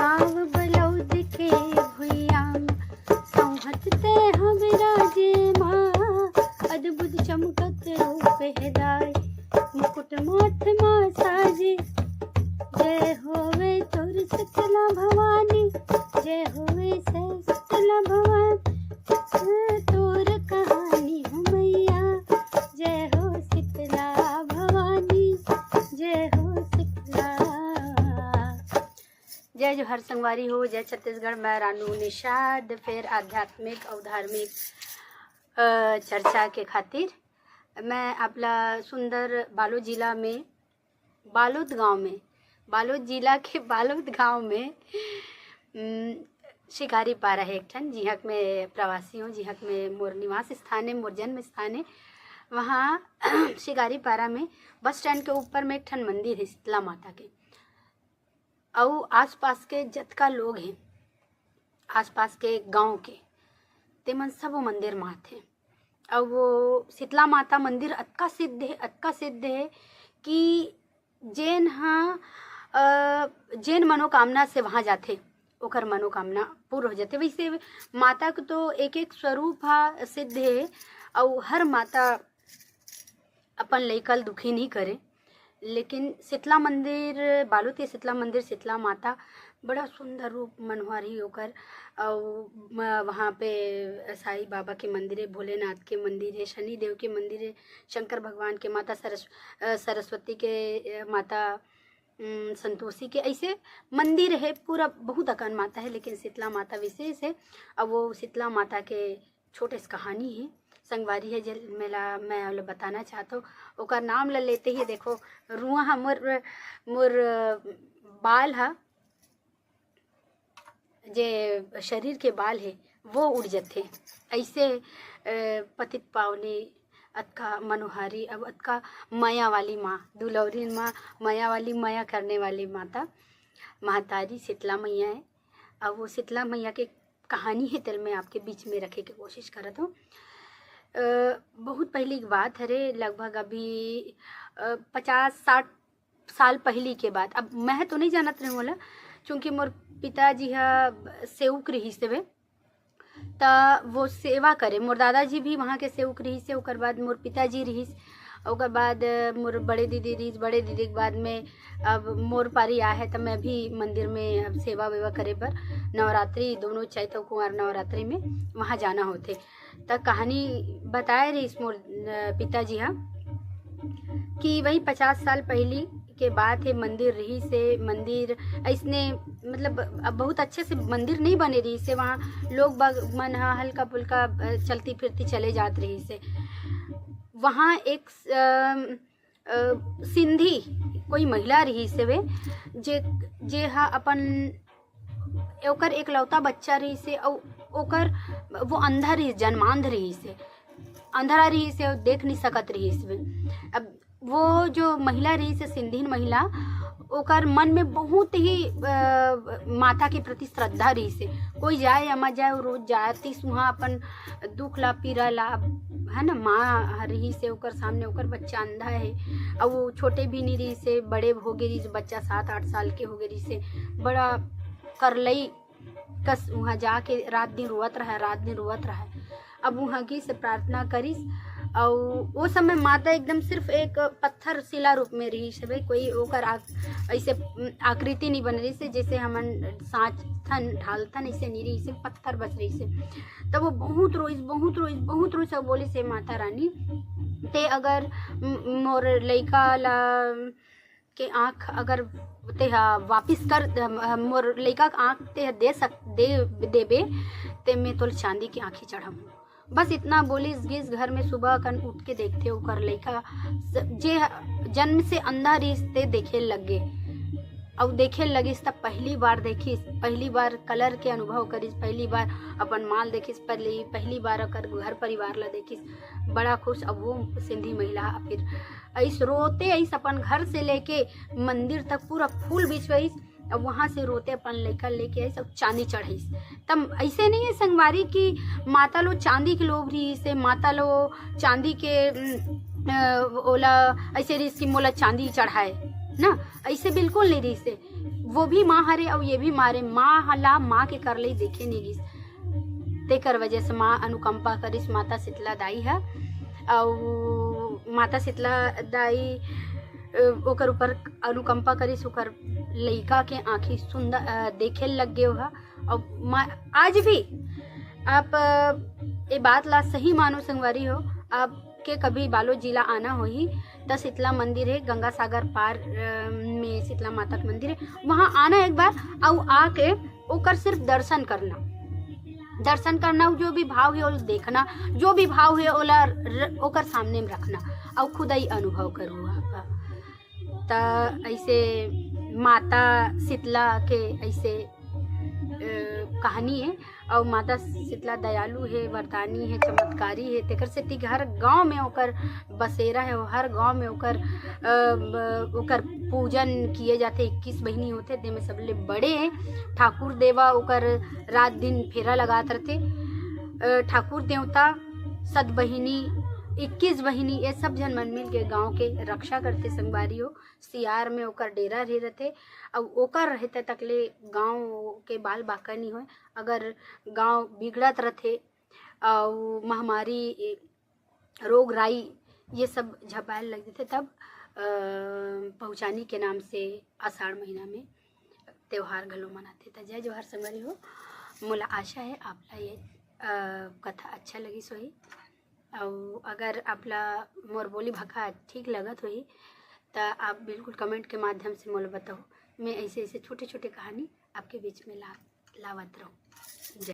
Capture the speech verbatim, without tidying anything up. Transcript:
आव बलौद के भुइयां, सौंहत ते हवे राजे माँ, अद्भुत चमकत रूप हे दाई, मुकुट माथ मा साजे। जय होवे तोर शीतला भवानी, जय होवे से शीतला भवानी, तोर कहानी हो मैया। जय हो शीतला भवानी, जय हो शीतला। जय जोहार संगवारी हो, जय छत्तीसगढ़। मैं रानू निषाद, फेर आध्यात्मिक अउ धार्मिक, अ, चर्चा के खातिर मैं आपला सुंदर बालोद जिला में, बालोद गांव में, बालोद जिला के बालोद गांव में, उम, शिकारी पारा है एक ठन, जिहां के मैं प्रवासी हूँ, जिहां के मैं मोर निवास स्थान है, मोर जन्म स्थान है। वहाँ शिकारी पारा में बस स्टैंड के ऊपर में एक ठन मंदिर है शीतला माता के। अउ आसपास के जतका लोग हैं, आसपास के गांव के, ते मन सबो मंदिर म आथे। अउ वो शीतला माता मंदिर अतका सिद्ध है, अतका सिद्ध है कि जेन ह, अ, जेन मनोकामना से वहाँ जाथे, ओकर मनोकामना पूर्ण हो जाथे। वैसे माता के तो एक एक स्वरूप ह सिद्ध है, अउ हर माता अपन लइका ल दुखी नहीं करे। लेकिन शीतला मंदिर, बालोद के शीतला मंदिर, शीतला माता बड़ा सुंदर रूप मनोहारी ओकर। अउ म-, वहाँ पे साईं बाबा के मंदिर है, भोलेनाथ के मंदिर है, शनि देव के मंदिर है, शंकर भगवान के, माता सरस-, अ, सरस्वती के, अ, माता, उम, संतोषी के, ऐसे मंदिर है, पूरा बहुत अकन माता है, लेकिन शीतला माता विशेष है। अब वो शीतला माता के छोटे से कहानी है, संगवारी है, जे मेला मैं ओला बताना चाहत हूँ। ओकर नाम ला लेते ही देखो, रुआ ह मोर, मोर बाल ह, जे शरीर के बाल है, वो उड़ जथे। ऐसे, अ, पतित पावनी, अतका मनोहारी, अब अतका मया वाली माँ, दुलौरिन माँ, मया वाली, मया करने वाली माता, महतारी शीतला मैया है। अब वो शीतला मैया के कहानी है, तेल मैं आपके बीच में रखे के कोशिश करत हूँ। अ, बहुत पहली की बात हरे, लगभग अभी, अ, पचास साठ साल पहली के बात। अब मैं तो नहीं जानत रहूँ ओला, चूँकि मोर पिताजी ह सेवक रहिस हवे, त वो सेवा करे। मोर दादाजी भी वहाँ के सेवक रहिस हे, ओकर बाद मोर पिताजी रहिस, ओकर बाद, अ, मोर बड़े दीदी रहिस, बड़े दीदी के बाद में अब मोर पारी आए हे, त मैं भी मंदिर में अब सेवा वेवा करे बर नवरात्रि, दोनों चैत अउ कुंवार नवरात्रि में वहाँ जाना होथे। त कहानी बताए रहिस मोर, अ, पिताजी ह कि वही पचास साल पहली के बात हे, मंदिर रहिस हे, मंदिर अइसने, मतलब, अब बहुत अच्छे से मंदिर नहीं बने रहिस हे, वहाँ लोग बाग मन ह हल्का फुल्का, अ, चलती फिरती चले जात रहिस हे। वहाँ एक, अ, अ, सिंधी कोई महिला रहिस हवे, जे, जे ह अपन, ओकर एकलौता बच्चा रहिस हे, अउ ओकर, वो अंधा रहिस, जन्मांध रहिस हे, अंधरा रहिस हे, देख नहीं सकत रहिस हवे। अब वो जो महिला रहिस हे, सिंधी महिला, ओकर मन में बहुत ही, अ, माता के प्रति श्रद्धा रहिस हे। कोई जाए या मत जाए, वो रोज जातिस उहाँ अपन दुख ला, पीरा ला, है ना, माँ ह रहिस हे ओकर सामने, ओकर बच्चा अंधा हे, अउ वो छोटे भी नहीं रहिस हे, बड़े हो गे रहिस, बच्चा सात आठ साल के हो गे रहिस हे, बड़ा करलई कस उहाँ जाके रात दिन रोवत रहे, रात दिन रोवत रहे। अब उहाँ गिस प्रार्थना करिस, अउ वो समय माता एकदम सिर्फ एक पत्थर शिला रूप में रहिस हवे, कोई ओकर आक-, ऐसे, उम, आकृति नहीं बन रहिस हे, जैसे हमन साँचथन, ढालथन, ऐसे नहीं रहिस हे, पत्थर बस रहिस हे। तब वो बहुत रोइस, बहुत रोइस, बहुत रोइस, अउ बोलिस, "हे माता रानी, ते अगर म-, मोर लइका ला के आँख अगर तेहा वापिस कर, अ, मोर लइका के आँख तेहा दे सक-, दे देबे, ते मैं तोला चांदी के आँखी चढ़ाहूँ।" बस इतना बोलिस, गिस घर में, सुबह कन उठ के देखथे, ओकर लइका स-, जे ह-, जन्म से अंधा रहिस, ते देखे लग गे। अउ देखे लगिस, त पहली बार देखिस, पहली बार कलर के अनुभव करिस, पहली बार अपन माँ ल देखिस, पहली, पहली बार ओकर घर परिवार ला देखिस, बड़ा खुश। अब वो सिंधी महिला ह फिर अइस रोते, अइस अपन घर से लेके मंदिर तक पूरा फूल बिछवाइस। अब वहाँ से रोते अपन लइका लेके आइस, अब चांदी चढ़ाइस। तब ऐसे नहीं है संगवारी कि माता लो चांदी के लोभ रहिस हे, माता लो चांदी के, उम, अ, ओला ऐसे रहिस कि मोला चांदी चढ़ाए ना, ऐसे बिल्कुल नहीं रहिस हे। वो भी माँ हरे अउ ये भी माँ हरे, माँ ला माँ के कर ले देखे नहीं गिस। तेकर वजह से माँ अनुकंपा करिस माता शीतला दाई ह। अउ माता शीतला दाई, अ, ओकर ऊपर अनुकंपा करिस, ओकर लइका के आँखी सुंदर, अ, देखे लग गे ओहा। अउ माँ आज भी आप, अ, ए बात ला सही मानो संगवारी हो, आपके कभी बालोद जिला आना होही त शीतला मंदिर हे, गंगा सागर पार, अ, में शीतला माता के मंदिर हे, वहाँ आना एक बार, अउ आके ओकर सिर्फ दर्शन करना, दर्शन करना, जो भी भाव हे ओला देखना, जो भी भाव हे ओला र-, ओकर सामने में रखना, अउ खुद ही अनुभव करू आप। त ऐसे माता शीतला के ऐसे, अ, कहानी है। और माता शीतला दयालु है, वरदानी है, चमत्कारी है, तेकर सेती हर गांव में ओकर बसेरा है, हर गांव में ओकर, अ, ब-, ओकर पूजन किए जाथे। इक्कीस बहिनी होथे, तेमे सबले बड़े है ठाकुर देवा, ओकर रात दिन फेरा लगात रथे। अ, ठाकुर देवता, सत बहिनी, इक्कीस बहिनी, ये सब झन मन मिल के गांव के रक्षा करथे संगवारी हो। सियार में ओकर डेरा रहे रथे, अउ ओकर रहते तक ले गांव के बाल बाका नहीं होय। अगर गांव बिगड़त रथे अउ महामारी, ए, रोग राई ये सब झपायल लग जथे, तब, अ, पहुँचानी के नाम से आषाढ़ महीना में त्योहार घलो मनाथे। त जय जोहार संगवारी हो, मोला आशा है आप ला ये, अ, कथा अच्छा लगिस होही। अउ अगर आप ला मोर बोली भाखा ठीक लगत होही, त आप बिल्कुल comment के माध्यम से मोला बताओ। मैं ऐसे ऐसे छोटे छोटे कहानी आपके बीच में ला, लावत रहूँ। जय।